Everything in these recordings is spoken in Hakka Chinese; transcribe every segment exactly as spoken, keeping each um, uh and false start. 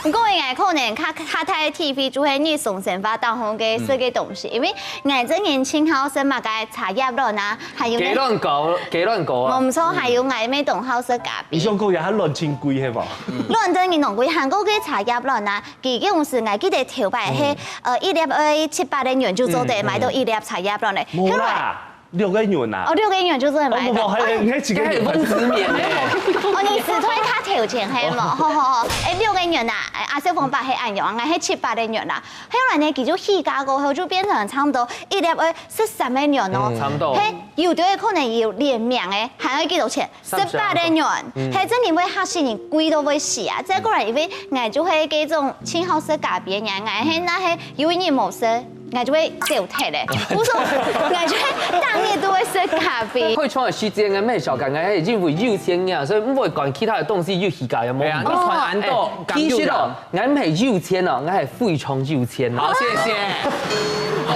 毋過𠊎可能較較大个體會就係日常生活當中个食个東西，因為𠊎這人盡好食麼个茶葉卵啊，還有該雞卵糕，雞卵糕啊。無毋著，還有𠊎乜當好食咖啡。你想講也還卵真貴係無？卵真个當貴，還過該茶葉卵啊，佢个公司𠊎記得頭擺係，呃，一粒愛七八个銀就做得買到一粒茶葉卵咧。無啦，六个銀啊。哦，六个銀就做得買到。哦，無，無，還有，你還幾个銀？該還有翁子勉呢。哦，你死推較頭前係無？好好好，哎，六个銀啊，哎，阿小鳳爸係恁樣，𠊎係七八个銀啦。後來呢，佢就起價過後，就變成差不多一粒愛十三个銀哦。差不多。嘿，有的可能有聯名个，還愛幾多錢？十八个銀，嘿，真个會嚇死人，貴到會死啊！再過來，因為𠊎就係該種盡好食咖啡个人，𠊎係若係有一日無食，𠊎就會走忒咧。故所，𠊎就會當日都會食咖啡。開創个時節，𠊎乜小剛剛，哎，因為有錢人，所以毋會管其他个東西有起價有無。對啊，你賺恁多，哦，哎，其實哦， 𠊎毋係有錢哦，𠊎係非常有錢哦。好，謝謝。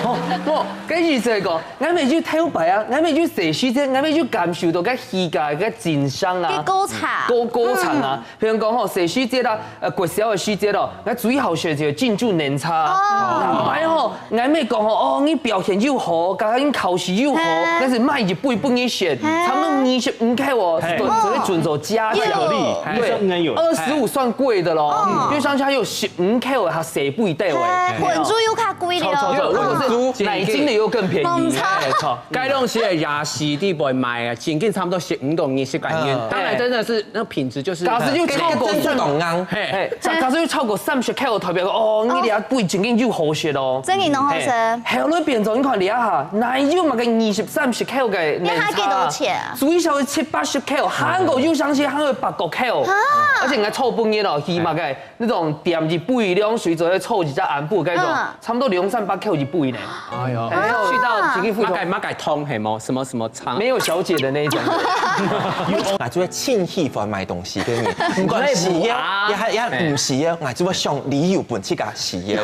哦，無，該意思係講，𠊎毋係有頭擺啊，𠊎毋係有細時節，𠊎毋係有感受到該起價个精神啊，該過程。過，過程啊。譬如講吼，細時節啊，呃，國小个時節哦，𠊎最好食就珍珠奶茶啊。哦。逐擺吼，𠊎乜講吼，哦，你表現又好，加上你考試又好，嘿。但是買一杯分你食，嘿。差不多二十五塊哦，嘿。對，所以準做加起來。巧克力，對，二十五元。二十五算貴的咯。哦。因為上次還有十五塊，還捨不得哎。嘿，滾珠又較貴了。著，著，著，如果是奶精的又更便宜。嗯。哎，著。該東西个夜市底背賣啊，正經差不多十五到二十塊錢。嗯。當然，真的是那品質就是假使又超過跟珍珠同樣。嘿。嘿，假，假使又超過三十塊，代表哦，你這杯正經又好食咯。真的很好吃。嘿，後來變成你看這下，哪有麼个二十、三十塊个奶茶啊？那它幾多錢啊？最少七八十塊，還過有上次還有百過塊。啊。而且𠊎超不熱咯，去麼个 那種點一杯涼水，做得湊一隻暗晡，該種，嗯。差不多兩三百塊一杯呢。哎喲。哎喲，去到這個附近。麼个，麼个湯係無？什麼什麼茶？沒有小姐的那一種。𠊎就會盡喜歡買東西个人，毋管係啊，也還，也毋係啊，𠊎就會想理由分自家係啊。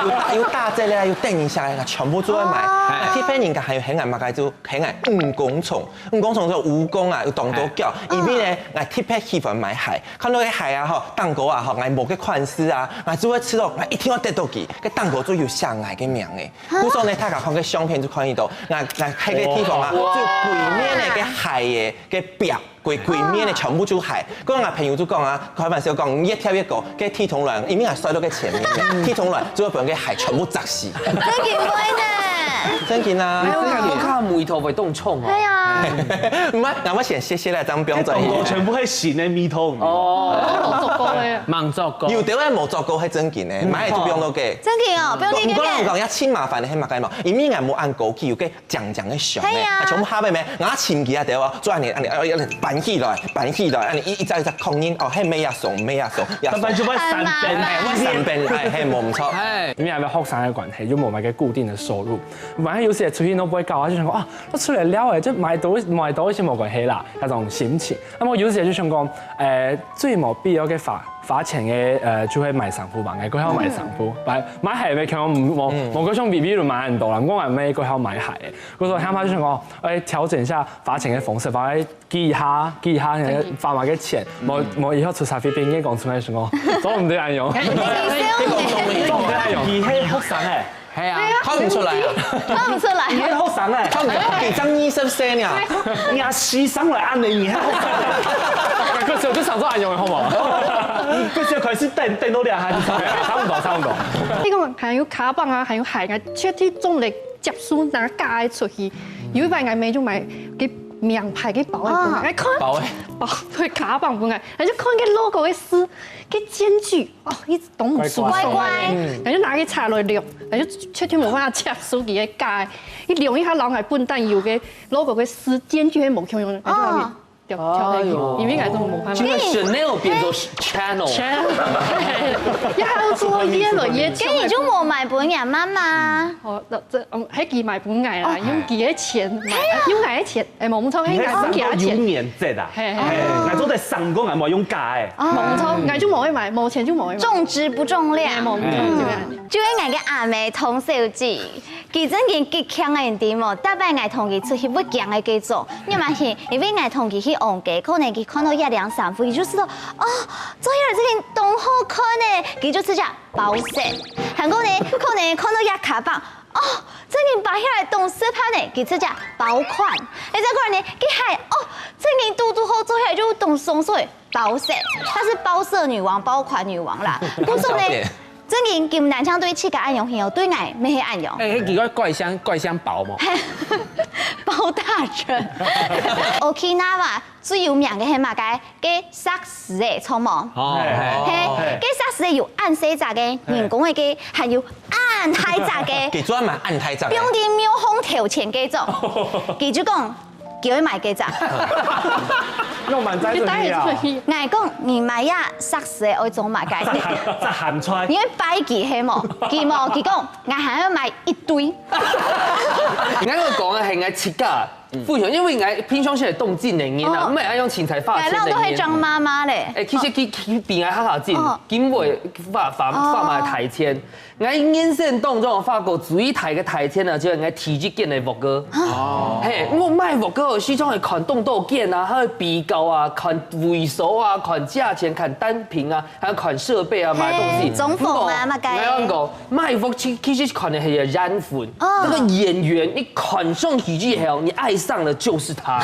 有打，有打折咧，有等一下咧，全部都會買。哦。特別人家還有很愛麼个就很愛五工蟲，五工蟲就蜈蚣啊，有當多叫，因為呢，𠊎特別喜歡買鞋。 看到該鞋啊吼，頂高啊吼，𠊎無个款式啊，𠊎就會試著，𠊎一定愛得到佢，該頂高就有寫𠊎个名誒。故所呢，大家看該相片就看得到，𠊎，𠊎該个地方啊，哇。就有背面个該鞋个，該壁，背，背面个全部就鞋。該𠊎朋友就講啊，開玩笑講，你越貼越高，該地動了，因為𠊎摔到該前面，地動了，就會分該鞋全部砸死。真个會呢。真个啊。哎喲，你看，你看，木頭會動衝哦。對啊。毋係，𠊎愛先歇歇來，正放轉去。該頂高全部係新个木頭。哦。做過个。吂做過。有兜係無做過，係正經个，買就放到該。正經哦，放到該。毋過，毋過𠊎講，也盡麻煩个，係麼个嘛？因為𠊎無恁高級，有該靚靚个相个，係啊。啊，全部下背咩？𠊎尋佢啊，對無？做恁樣，恁樣，哎，哎，哎，搬起來，搬起來，恁樣一，一隻一隻確認，哦，係無也送，無也送，也送。慢慢就會三遍。哎，會三遍，哎，係，無毋著。哎。因為還有學生个關係，就無麼个固定个收入。 反正有時出去都毋會搞啊，就想講啊，都出來尞誒，就買多買多一些無關係啦，那種心情。那麼有時就想講，誒，最無必要个花花錢个，呃，就會買衫褲吧，𠊎過後買衫褲，買買鞋个可能無無無過像比比如買很多啦，毋過𠊎乜過後買鞋誒。故所他們就想講，誒，調整一下花錢个方式，反正記一下記一下花麼个錢，無無以後出社會變，你講出來想講，做毋得恁樣，做毋得恁樣。你係學生誒。 係啊，看毋出來啊。看毋出來。你係學生誒，看毋出來，比張醫生細呢。你啊，犧牲來恁樣，你係學生。該時候就想做恁樣个，好無？你該時候開始等，等到這下，差不多，差不多。你講還有卡棒啊，還有鞋啊，全部總來接受拿架个出去。有一擺，𠊎姆就買个名牌个包仔分𠊎，啊。𠊎看包仔。包，對，卡棒分𠊎，𠊎就看該logo个字，該間距， 哦，一直擋毋住手。乖乖。嗯。然後就拿去拆來量，然後就絕對無辦法接受佢个價。一量一下，老外笨蛋有个logo个時間就會無共樣，然後就調調下去，哎喲。因為𠊎都無辦法。這個Chanel變做Channel。Channel。也還要做越來越強。該你就無買分你媽媽。哦，這，這，嗯，還佢買分𠊎啦，哦。用佢个錢買，用𠊎个錢，哎，無錯，你還應該用佢个錢。有年節啊？嘿，嘿。哎，𠊎做得省工，𠊎無用假个。哦。無錯，𠊎就無會買，無錢就無會買。重質不重量。哎，無錯，嗯。就係恁樣。就係𠊎个阿姆童小姐，佢正經極強个，你知無？逐擺𠊎同佢出去，會驚个該種。你嘛係，因為𠊎同佢去逛街，可能佢看到一兩三幅，佢就知道，哦，做起來這件當好看呢，佢就直接包色。還過呢，可能看到一卡棒，哦，這件擺起來當適合呢，佢直接包款。你再過來呢，佢還，哦，這件堵堵好，做起來就當爽爽，包色。她是包色女王、包款女王啦。故所呢，小姐。 正經，金蘭腔對自家恁樣，還有對𠊎乜係恁樣。哎，那个怪香怪香宝嘛。包大人。Okinawa 最有名个係麼个？該石獅仔，著無？哦，嘿，嘿。該石獅仔有恁細隻个，人工个該，還有恁大隻个。佢專門恁大隻个。放在廟方頭前該種。佢就講， 叫佢買該隻。弄滿齋出去啊！你帶佢出去。𠊎講，你買呀，石獅仔愛做麼个？摘鹹菜。你愛拜佢係無？佢無，佢講，𠊎還要買一堆。𠊎愛講个係𠊎自家，非常，因為𠊎平常時係當靜个人啊，哦。毋係愛用錢財花錢个人。𠊎老都係張媽媽咧。哎，其實佢佢比𠊎還較靜，哦。根本花花花買大錢。 𠊎人生當中發過最大个大錢啊，就係𠊎第一間个屋个。哦。嘿，𠊎買屋个時常會看當多間啊，還會比較啊，看位所啊，看價錢，看單品啊，還有看設備啊，買東西。嘿，裝潢啊，毋過，麼个。𠊎講，買屋其其實看个係緣分，哦。那個眼緣，你看上去以後，你愛上的就是他。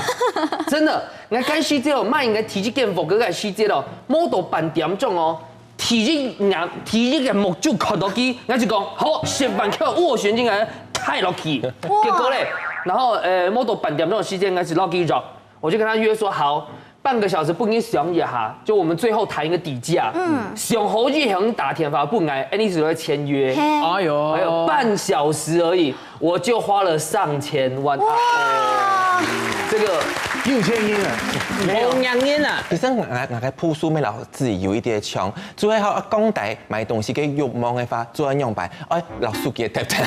真的，𠊎該時節哦，買𠊎第一間屋个該時節哦，無到半點鐘哦， 第一眼，第一个目珠看到佢，𠊎就講，好，十萬塊斡旋金，𠊎開落去。哇。結果咧，然後，呃，無到半點鐘个時間，𠊎就落去約，我就跟他約說，好，半個小時分你想一下，就我們最後談一個底價。嗯。想好以後，你打電話分𠊎，哎，你就來簽約。嘿。哎喲。還有半小時而已， 我就花了上千萬。哇！這個有錢人啊，無人啊。其實𠊎𠊎个步數乜摎自己有一點像，就係好講到買東西个慾望个話，做仰般，哎，摎手機貼貼。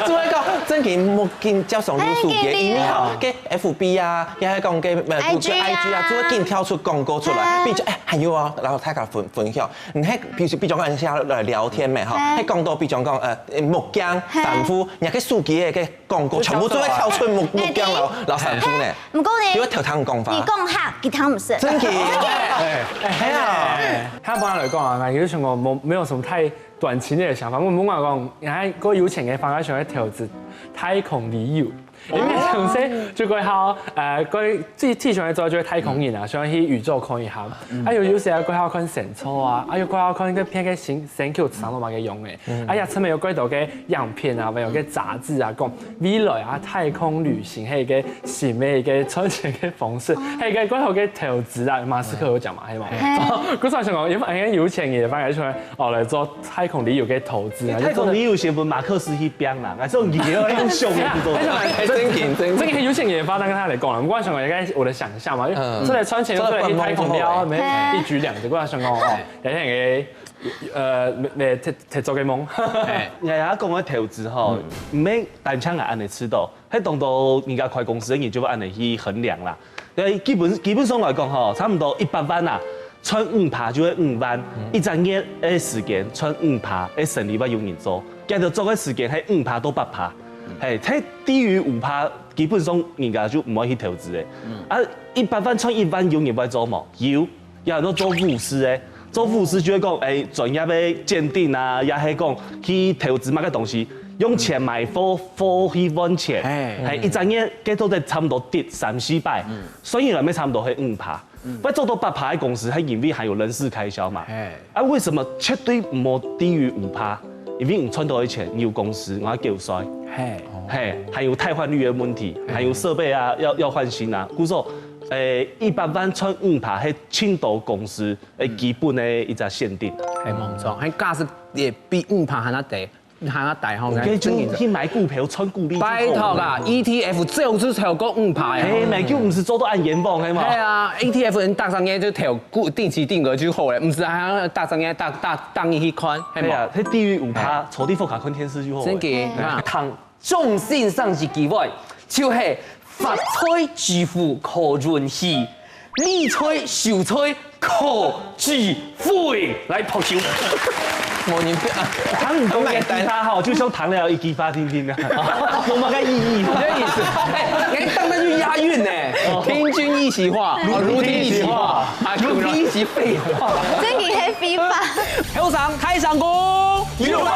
就係講，正經目鏡照常用手機，哎，因為吼，个F B啊，也係講个呃，IG啊。IG啊，就會緊跳出廣告出來，哎。並且哎，還有哦，摎大家分分享，你還比如比如講，像來聊天咩吼，哎。還講到比如講呃，目鏡、哎。衫褲，你个手機个 廣告全部都會跳出目目鏡摎摎衫褲呢。毋過呢，佢會偷聽講話。你講客，佢聽毋識。正經。哎，哎，係啊。哎，坦白來講啊，𠊎有想過無沒有什麼太短期內的想法。我問我講，哎，如果有錢个話，𠊎想要投資太空旅遊。因為從細就過好，呃，過最最喜歡做就係太空人啊，喜歡去宇宙看一下。啊，有有時啊，過好看星座啊，啊，又過好看該片个星星球上到麼个樣誒。 哎呀，上面有幾多个影片啊，還有个雜誌啊，講未來啊，太空旅行係一個新的一個賺錢的方式，係一個幾好个投資啊。馬斯克有講嘛，係嘛？嘿。故所想講，因為有錢人反而出來哦來做太空旅遊个投資啊，太空旅遊先分馬克思去編啦，還是用你的用想的不做。哎，正經正經。這個有錢人發展跟他來講了，我想講應該我的想象嘛，因為出來賺錢，出來去太空旅遊，沒一舉兩得。我想講哦，有錢人 呃，沒，沒，鐵，鐵做个夢。哎，人家講个投資吼，毋係單淨係恁樣知道，係當多人家開公司个人就會恁樣去衡量啦。所以基本，基本上來講吼，差不多一百萬啊，賺五趴就係五萬，一隻月个時間賺五趴，个生理會有人做。佢兜做个時間係五趴到八趴，係，係低於五趴，基本上人家就毋會去投資个。啊，一百萬賺一萬有人會做無？有。 也有很多做巫師个，做巫師就會講，哎，專業个鑑定啊，也係講去投資麼个東西，用錢買貨，貨去換錢，哎。哎，一隻月个做得差不多跌三四百，所以來面差不多係五趴。會做到八趴个公司，係因為還有人事開銷嘛。哎。啊，為什麼絕對毋好低於五趴？因為你賺到个錢，你有公司，你愛繳稅。嘿。嘿，還有汰換率个問題，還有設備啊，要，要換新啊。故所，誒，一百萬賺五趴，係 盡多公司个基本个一隻限定。係，無錯，係價值也比五趴還較低，還較低吼。你可以就去買股票賺股利就好了。拜託啦，E T F就係超過五趴呀。哎，買股毋係做到恁冤枉，係嘛？係啊，E T F人逐隻月就投股定期定額就好了，毋係還要逐隻月逐逐逐日去看，係無？對啊，係低於五趴，坐地佛卡看電視就好了。真个，啊。 眾生上一機會，就係發財致富靠運氣，理財守財靠智慧。來拍手。無人聽。聽毋懂个吉他吼，就像聽了一句話聽聽啊，無麼个意義。有意思。哎，你當然就押韻呢。聽君一席話，哦，如聽一席話，啊，如聽一席廢話。真个係廢話。後生開上工，有話